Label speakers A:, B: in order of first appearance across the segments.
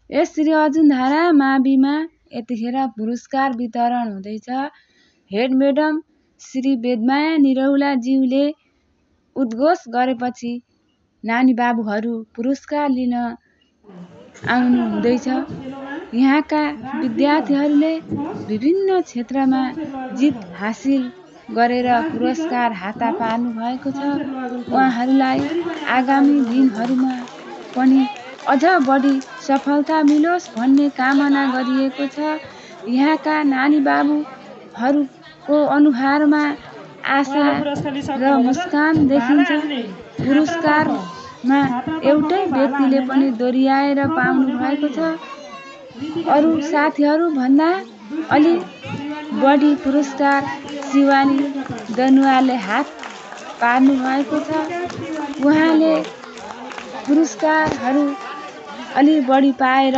A: यस श्री अर्जुनधारा माविमा यतिखेर पुरस्कार वितरण हुँदैछ। हेड मेडम श्री वेदमाया निरौलाज्यूले उद्घोष गरेपछि नानी बाबुहरू पुरस्कार लिन आउनु हुँदैछ। यहाँका विद्यार्थीहरूले विभिन्न क्षेत्रमा जित हासिल गरेर पुरस्कार हाता पार्नु भएको छ। उहाँहरूलाई आगामी दिनहरूमा पनि अझ बढी सफलता मिलोस् भन्ने कामना गरिएको छ। यहाँका नानी बाबुहरूको अनुहारमा आशा र मुस्कान देखिन्छ। पुरस्कारमा एउटै व्यक्तिले पनि दोहोर्याएर पाउनु भएको छ। अरू साथीहरू भन्दा अलि बढी पुरस्कार शिवानी दनुवालले हात पार्नु भएको छ। उहाँले पुरस्कारहरू अलि बढी पाएर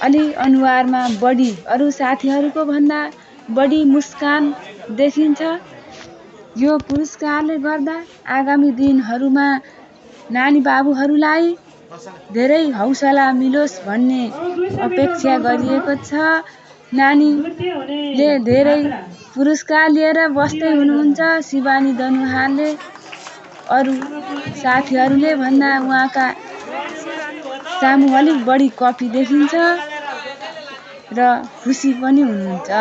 A: अलि अनुहारमा बढी अरू साथीहरूको भन्दा बढी मुस्कान देखिन्छ। यो पुरस्कारले गर्दा आगामी दिनहरूमा नानी बाबुहरूलाई धेरै हौसला मिलोस् भन्ने अपेक्षा गरिएको छ। नानीले धेरै पुरस्कार लिएर बस्दै हुनुहुन्छ। शिवानी दनुहालले अरू साथीहरूले भन्दा उहाँका सामु अलिक बढी कपी देखिन्छ र खुसी पनि हुनुहुन्छ।